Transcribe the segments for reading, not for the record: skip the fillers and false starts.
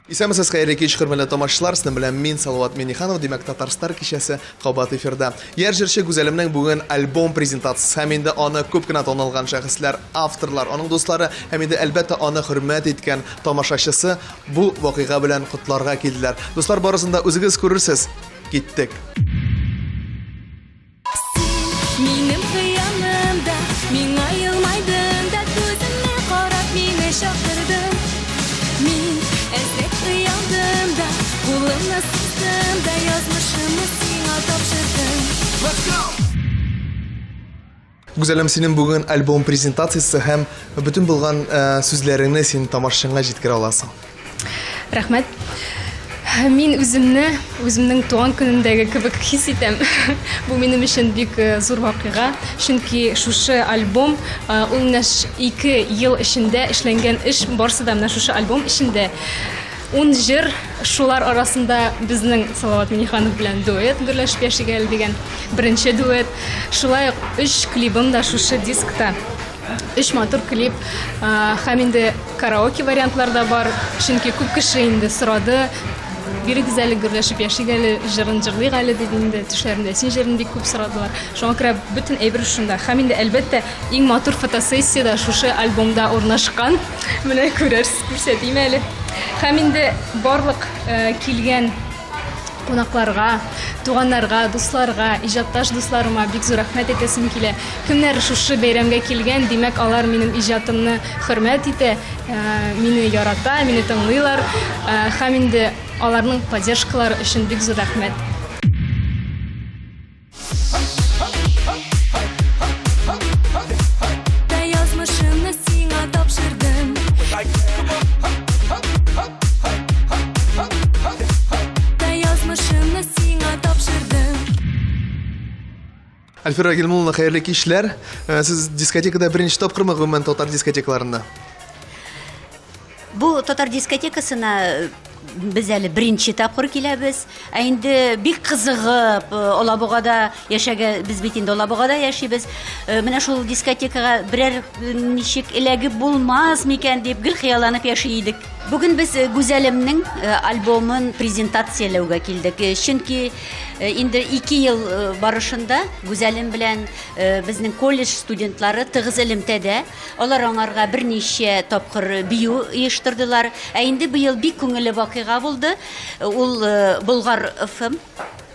Исәнмесез, хәерле кич, хөрмәтле тамашачылар. Сезнең белән мин, Салават Минниханов. Димәк, Татарстар кичәсе кабат эфирда. Яшь җырчы Гүзәлемнең бүген альбом презентациясе һәм инде аны күп кенә танылган шәхесләр, авторлар, аның дуслары һәм инде әлбәттә аны хөрмәт иткән тамашачысы бу вакыйга белән котларга килделәр. Дуслар, барысын да үзегез күрерсез. Киттек. Син минем хыялымда, миңа елмайдың да, күземә карап мине чакырдың. Мин әзрәк оялдым да, кулымны суздым да, язмышымны сиңа тапшырдым. Let's go! Гүзәлем, синең бүген альбом презентациясе һәм бөтен булган э, сүзләреңне син тамашачыңа җиткерә аласың. Рәхмәт. Мин үземне үземнең туган көнемдәге кебек хис итәм. Бу минем өчен бик э, зур вакыйга, чөнки шушы альбом э, ул менә 2 ел эчендә эшләнгән эш, барсы да менә шушы альбом эчендә. Ун җыр, шулар арасында безнең Салават Минниханов белән дуэт Гөрләшеп яшик әле дигән беренче дуэт. Шулай ук өч клибым да шушы дискта. Өч матур клип. Һәм инде караоке вариантлар да бар. Чөнки күп кеше инде сорады. Бирегез әле, гөрләшеп яшик әле, җырын җырлыйк әле дип инде төшләремдә син җырын бик күп сорадылар. Шуңа күрә бөтен әйбер шунда. Һәм инде әлбәттә иң матур фотосессия дә шушы альбомда урнашкан. Менә күрерсез, күрсәтим әле. Һәм инде барлык килгән кунакларга, туганнарга, дусларга, иҗатташ дусларыма бик зур рәхмәт әйтәсем килә. Кемнәр шушы бәйрәмгә килгән, димәк, алар минем иҗатымны хөрмәт итә, э, мине ярата, мине тыңлыйлар. Э, һәм инде аларның поддержкалары өчен бик зур рәхмәт. Язмышымны сиңа тапшырдым. Язмышымны сиңа тапшырдым. Альфира Гилмулловна, хәерле кичләр. Э, сез дискотекада беренче тапкырмы гомумән татар дискотекаларында? Бу татар дискотекасына э, без әле беренче тапкыр киләбез. Ә инде бик кызыгып, э, Алабугада яшәгә, без бит инде Алабугада яшибез. Э, менә шул дискотекага берәр ничек эләгеп булмас микән дип гел хыялланып яши идек. Бүген без Гүзәлемнең альбомын презентацияләүгә килдек. Чөнки инде 2 ел барышында Гүзәлем белән безнең колледж студентлары тыгыз элемтәдә. Алар аңарга берничә тапкыр бию оештырдылар. Ә инде быел бик күңелле вакыйга булды. Ул э, Болгар ФМ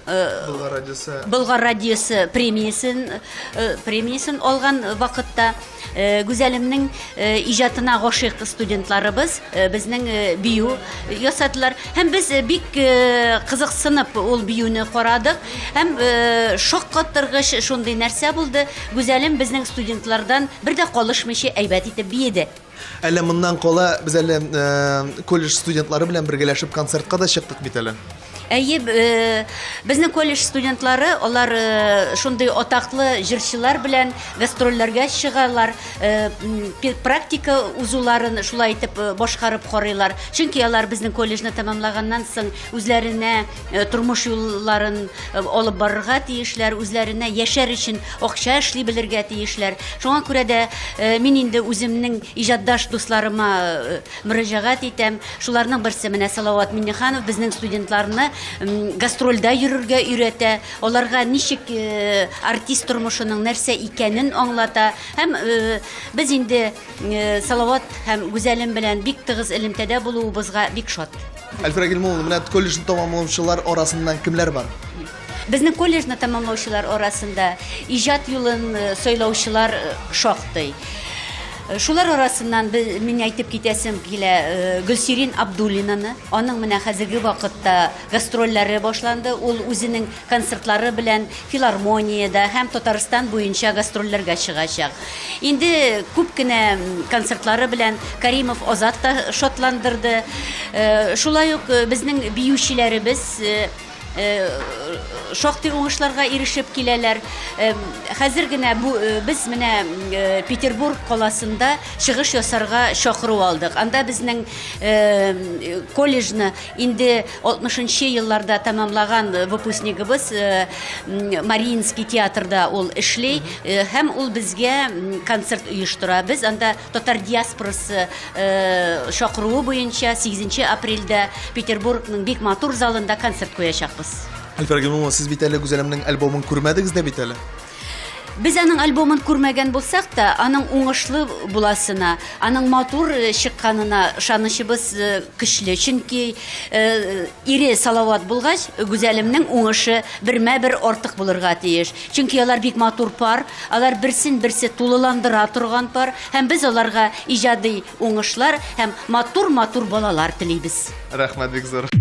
э, Болгар радиосы Болгар радиосы премиясен э, премиясен алган вакытта Гүзәлемнең иҗатына гашыйк студентларыбыз безнең бию ясадылар. Һәм без бик кызыксынып ул биюне карадык. Һәм шаккатыргыч шундый нәрсә булды. Гүзәлем безнең студентлардан бер дә калышмыйча әйбәт итеп биеде. Әле моннан кала без әле колледж студентлары белән бергәләшеп концертка да чыктык бит әле. Әйе, безнең колледж студентлары, алар шундый атаклы җырчылар белән гастрольләргә чыгалар, практика узуларын шулай итеп башкарып карыйлар. Чөнки алар безнең колледжны тәмамлаганнан соң үзләренә тормыш юлларын алып барырга тиешләр, үзләренә яшәр өчен акча эшли белергә тиешләр. Шуңа күрә дә мин инде үземнең иҗатдаш дусларыма мөрәҗәгать итәм. Шуларның берсе менә Салават Миннеханов безнең студентларны гастрольдә йөрергә өйрәтә, аларга ничек артист тормышының нәрсә икәнен аңлата. Һәм без инде Салават һәм Гүзәлем белән бик тыгыз элемтәдә булуыбызга бик шат. Әлфирә Гилмулловна, менә колледжны тәмамлаучылар арасыннан кемнәр бар? Безнең колледжны тәмамлаучылар арасында иҗат юлын э, сайлаучылар э, шактый. Э, шулар арасыннан мин әйтеп китәсем килә Гөлсирин Абдуллинаны. Аның менә хәзерге вакытта гастрольләре башланды. Ул үзенең концертлары белән филармониядә һәм Татарстан буенча гастрольләргә чыгачак. Инде күп кенә концертлары белән Каримов Азат та шатландырды. Э, шулай ук э, безнең биючеләребез э, шактый уңышларга ирешеп киләләр. Хәзер генә бу без менә Петербург каласында чыгыш ясарга чакыру алдык. Анда безнең колледжны инде 60 нчы елларда тәмамлаган выпускнигыбыз Мариинский театрда ул эшли һәм ул безгә концерт оештыра. Без анда татар диаспорасы чакыруы буенча 8 апрельдә Петербургның бик матур залында концерт куячакбыз. Әлфира Гыйльманова, сез бит әле Гүзәлемнең альбомын күрмәдегез дә бит әле. Без аның альбомын күрмәгән булсак та, аның уңышлы буласына, аның матур э, чыкканына ышанычыбыз э, көчле. Чөнки э, ире Салават булгач, Гүзәлемнең уңышы бермә-бер артык булырга тиеш. Чөнки алар бик матур пар, алар берсен-берсе тулыландыра торган пар һәм без аларга иҗади уңышлар һәм матур-матур балалар телибез. Рәхмәт бик зур.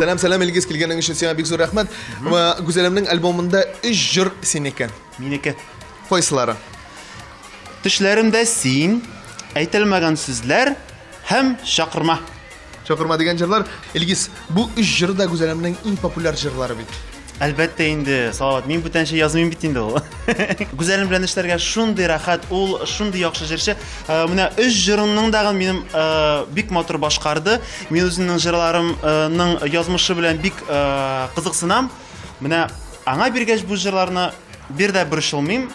Сәлам, сәлам, Илгиз, килгәнең өчен сиңа бик зур рәхмәт. Гүзәлемнең альбомында өч җыр синеке. Минеке. Кайсылары? Төшләремдә син, әйтелмәгән сүзләр һәм чакырма. Чакырма дигән җырлар. Илгиз, бу өч җыр да Гүзәлемнең иң популяр җырлары бит. Әлбәттә инде, Салават, мин бүтәнчә язмыйм бит инде ул. Гүзәлем белән эшләргә шундый рәхәт, ул шундый яхшы җырчы. Э, менә өч җырымның дагы минем э, бик матур башкарды. Мин үземнең җырларымның язмышы белән бик э, кызыксынам. Менә аңа биргәч бу җырларны бер дә борчылмыйм.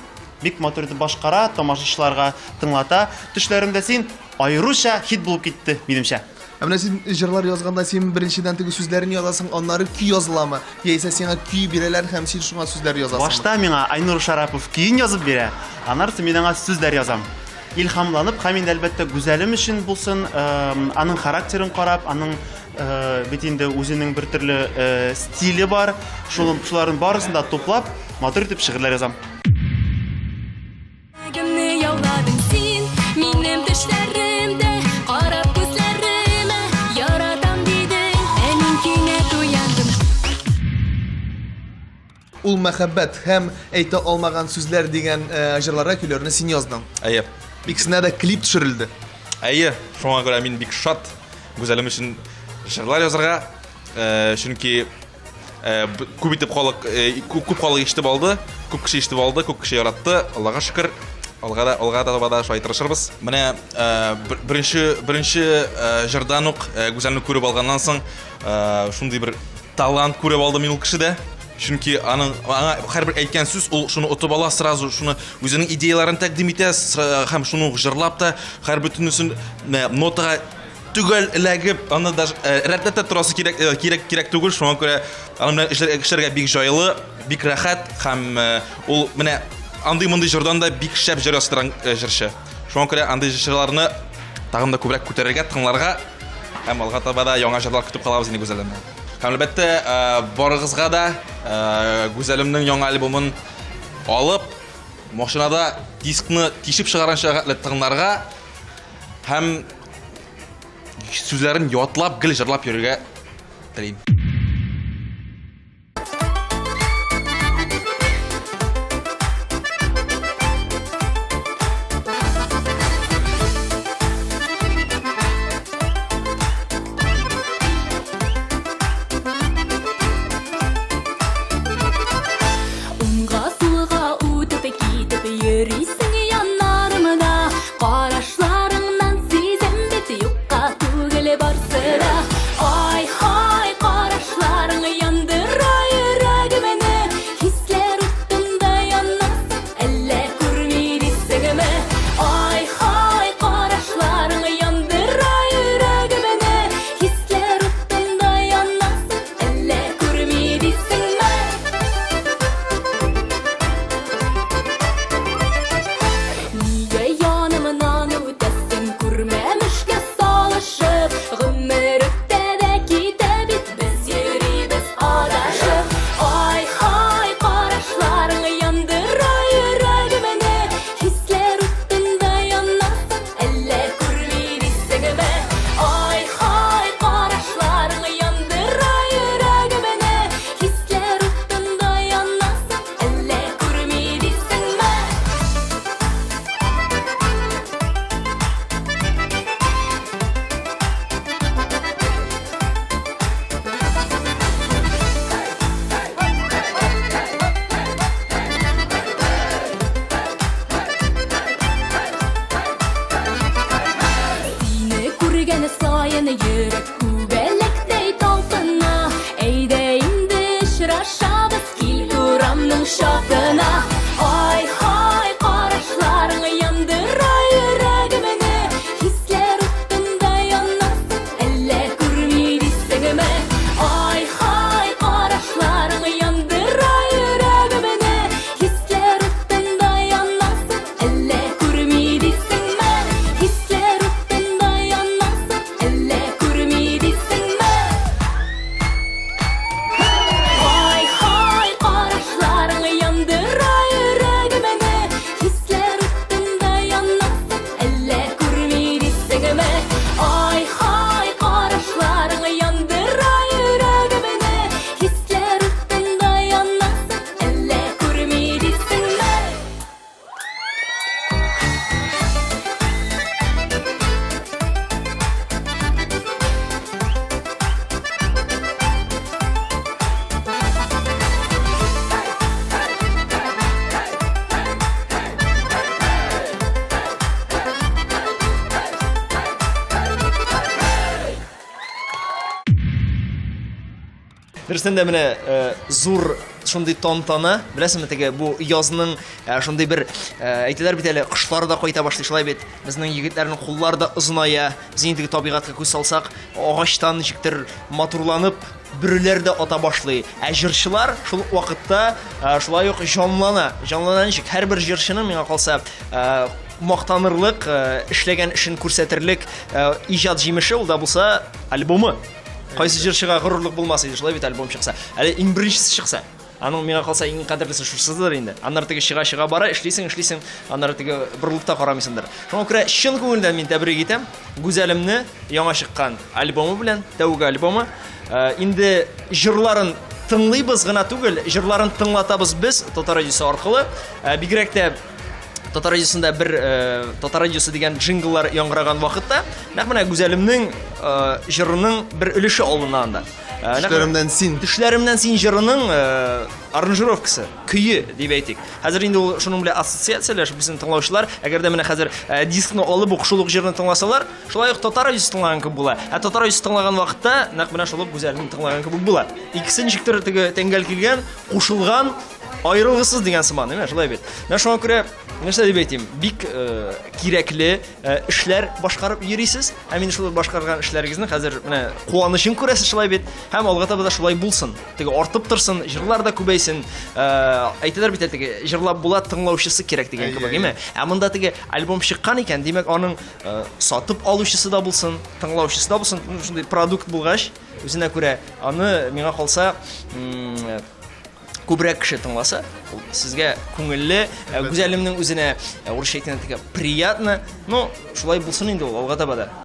Бик матур итеп башкара, тамашачыларга тыңлата. Төшләремдә син аеруча хит булып китте, минемчә. Ә менә син җырлар язганда син беренчедән теге сүзләрен язасың, аннары көй языламы? Яисә сиңа көй бирәләр һәм син шуңа сүзләр язасыңмы? Башта миңа Айнур Шарапов көен язып бирә, аннары соң мин аңа сүзләр язам. Илһамланып һәм инде әлбәттә Гүзәлем өчен булсын, аның характерын карап, аның бит инде үзенең бер төрле стиле бар, шул шуларын барысын да туплап, матур итеп шигырьләр язам. Йөрәгемне яуладың син, минем төшләремдә, карап күзләремә, яратам дидең, ә мин кинәт уяндым. Ул мәхәббәт һәм әйтә алмаган сүзләр дигән э, җырларга көйләрне син яздың. Әйе. Икесенә дә клип төшерелде. Әйе, шуңа күрә мин бик шат Гүзәлем өчен җырлар язарга, э, чөнки Күп итеп халык, күп халык ишетеп алды, күп кеше ишетеп алды, күп кеше яратты. Аллага шөкер, алга да алга таба да шулай тырышырбыз. Менә беренче беренче җырдан ук Гүзәлне күреп алганнан соң шундый бер талант күреп алдым мин ул кешедә. Чөнки аның аңа һәрбер әйткән сүз ул шуны отып ала сразу, шуны үзенең идеяларын тәкъдим итә һәм шуны ук җырлап та һәр бөтенесен нотага төгәл эләгеп, аны даже э, рәтләп тә торасы кирәк, э, кирәк, кирәк түгел, шуңа күрә аның белән эшләргә, эшләргә бик җайлы, бик рәхәт һәм э, ул менә андый-мондый җырдан да бик шәп җыр яздырган җырчы. Шуңа күрә андый җырчыларны тагын да күбрәк күтәрергә, тыңларга һәм алга таба да яңа җырлар көтеп калабыз инде Гүзәлемнән. Һәм әлбәттә, барыгызга да Гүзәлемнең яңа альбомын алып, машинада дискны тишеп чыгарганчы тыңларга Һәм сүзләрен ятлап, гел җырлап йөрергә телим. Уңга сулга үтеп китеп йөрисең яннарымда Карашларыңнан сизәм бит юкка түгел барсы да Ай-һай карашларың яндыра йөрәгемне Хисләр утында янасың әллә күрми дисеңме Ай-һай карашларың яндыра йөрәгемне Хисләр утында янасың әллә күрми дисеңме Нигә янымнан үтәсең күрмәмешкә салышып Гомер үтә дә китә бит без йөрибез адашып Ай-һай карашларың яндыра йөрәгемне Хисләр утында янасың әллә күрми дисеңме Ай-һай карашларың яндыра йөрәгемне Хисләр утында янасың Әллә күрми дисеңме? Сине күргән саен йөрәк күбәләктәй талпына. Әйдә инде очрашабыз, Кил урамның чатына, ай-һай, карашларың яндыра йөрәгемне. Хисләр утында янасың, әллә күрми дисеңме? Ай-һай, карашларың яндыра йөрәгемне. Хисләр утында янасың, әллә күрми дисеңме? Хисләр утында янасың, әллә күрми дисеңме? Ай-һай, карашларың яндыра йөрәгемне. Хисләр утында янасың, әллә күрми дисеңме? Ай-һай, карашларың яндыра йөрәгемне. Хисләр утында янасың, әллә күрми дисеңме? Дөрестән дә менә э, зур шундый тантана, беләсеңме теге бу язның э, шундый бер э, әйтәләр бит әле кошлар да кайта башлый шулай бит. Безнең егетләрнең куллары да озыная. Без инде теге табигатькә күз салсак, агачтан ничектер матурланып бөреләр дә ата башлый. Ә җырчылар шул ук вакытта э, шулай ук җанлана. Җанлана ничек? Һәрбер җырчының миңа калса э, мактанырлык, э, эшләгән эшен күрсәтерлек э, иҗат җимеше ул да булса альбомы. Кайсы җырчыга горурлык булмас иде, шулай бит альбом чыкса. Әле иң беренчесе чыкса. Аның миңа калса иң кадерлесе шушысыдыр инде. Аннары теге чыга-чыга бара, эшлисең, эшлисең, аннары теге борылып та карамыйсыңдыр. Шуңа күрә чын күңелдән мин тәбрик итәм Гүзәлемне яңа чыккан альбомы белән, тәүге альбомы. Э, инде җырларын тыңлыйбыз гына түгел, җырларын тыңлатабыз без Татар радиосы аркылы. Э, бигрәк тә Татар радиосында бер э, Татар радиосы дигән джингллар яңгыраган вакытта, нәкъ менә Гүзәлемнең э, җырының бер өлеше алына анда. Э, Төшләремнән син. Төшләремнән син җырының э, аранжировкасы, көе дип әйтик. Хәзер инде ул шуның белән ассоциацияләшеп безнең тыңлаучылар, әгәр дә менә хәзер э, дискны алып ук шул ук җырны тыңласалар, шулай ук татар радиосы тыңлаган кебек була. Ә татар радиосы тыңлаган вакытта нәкъ менә шул ук Гүзәлне тыңлаган кебек була. Икесе ничектер теге тәңгәл килгән, кушылган, аерылгысыз дигән сыман, әйме? Шулай бит. Менә шуңа күрә нәрсә дип әйтим, бик э, кирәкле э, эшләр башкарып йөрисез. Һәм инде шул башкарган эшләрегезнең хәзер менә куанычын күрәсез шулай бит. Һәм алга таба да шулай булсын. Теге артып торсын, җырлар да күбәйсен. Э, әйтәләр бит теге җырлап була, тыңлаучысы кирәк дигән кебек, әйме? Ә монда теге альбом чыккан икән, димәк, аның э, сатып алучысы да булсын, тыңлаучысы да булсын. Шундый продукт булгач, үзенә күрә аны миңа калса, күбрәк кеше тыңласа, ул сезгә күңелле, э, Гүзәлемнең үзенә э, урысча әйткәндә теге приятно. Ну, шулай булсын инде ул алга таба да.